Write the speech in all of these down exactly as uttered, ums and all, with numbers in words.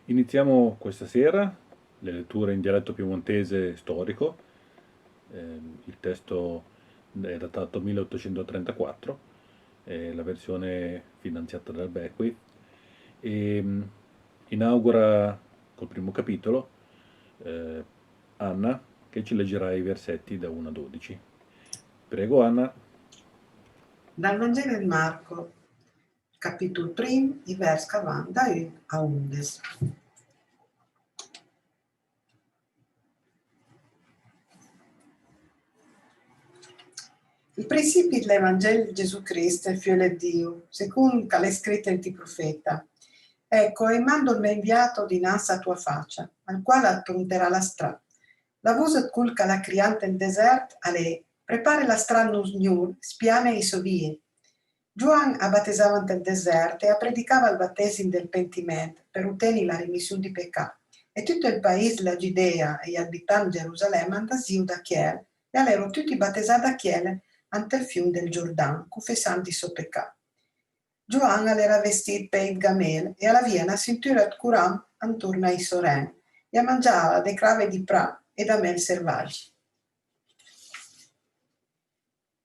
Iniziamo questa sera le letture in dialetto piemontese storico. Ehm, il testo è datato milleottocentotrentaquattro, è la versione finanziata dal Beckwith, e, mm, inaugura col primo capitolo, eh, Anna, che ci leggerà i versetti da uno a dodici. Prego, Anna. Dal Vangelo di Marco, capitolo primo, i vers ch'a van da un a ondes. Ël prinsipi dl'Evangel dë Gesù Crist, ël Fiol dë Diu, second ch'a l'é scrit ant ij profeta: Ecco, io mando il mio inviato dinanzi a tua faccia, al quale apronterà la strada. La vos dë col ch'a l'ha crià ant ël desert a l'é: Prepare la strada al Signor, spiane ij sò vie. Giuann a batesava ant ël desert e a predicava ël batesim dël pentiment për oteni la rimission dij pecà. E tut ël pais dla Giudea e j'abitant dë Gerusalem a andasìo da chiel, e a l'ero tuti batesà da chiel ant ël fium dël Giordan, confessand ij sò pecà. Giuann a l'era vestì dë pej dë gamel e a l'avìa na sintura dë coram antorn a ij sò ren, e a mangiava dë crave dij pra e dë mel servagi.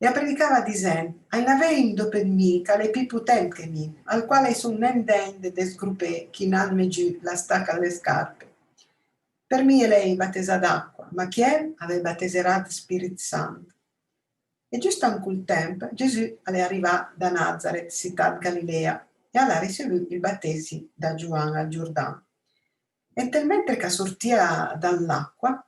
E a predicava disend: A i n'avèj un dòp dë mi ch'a l'é pì potent che mi, al quale i son nen degn dë dësgropé chij nano giò la staca dle scarpe. Për mi a l'é batesà d'acqua, ma chiel a vë bateserà dë Spirit Sant. E giust an col temp Gesù a l'é arivà da Nazaret, sità dë Galilea, e a l'ha ricevù ël batesim da Giuann al Giordan. E ant ël mentre ch'a sortìa da l'acqua,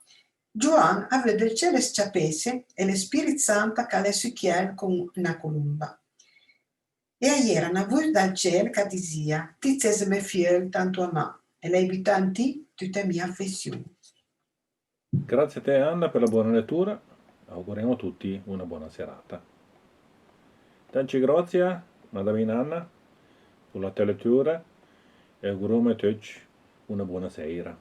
Giuann a vëdde ël ciel s-ciapesse e lë Spirit Sant a calé su chiel com na colomba. E a-i era na vos dal ciel ch'a disìa: Ti it ses ël mè fieul tant amà, e l'hai butà an ti tute mia afession. Grazie a te, Anna, per la buona lettura. Auguriamo a tutti una buona serata. Tanti gròssia, madamin Anna, për la tò lettura, e augurome a tuti una bona sera.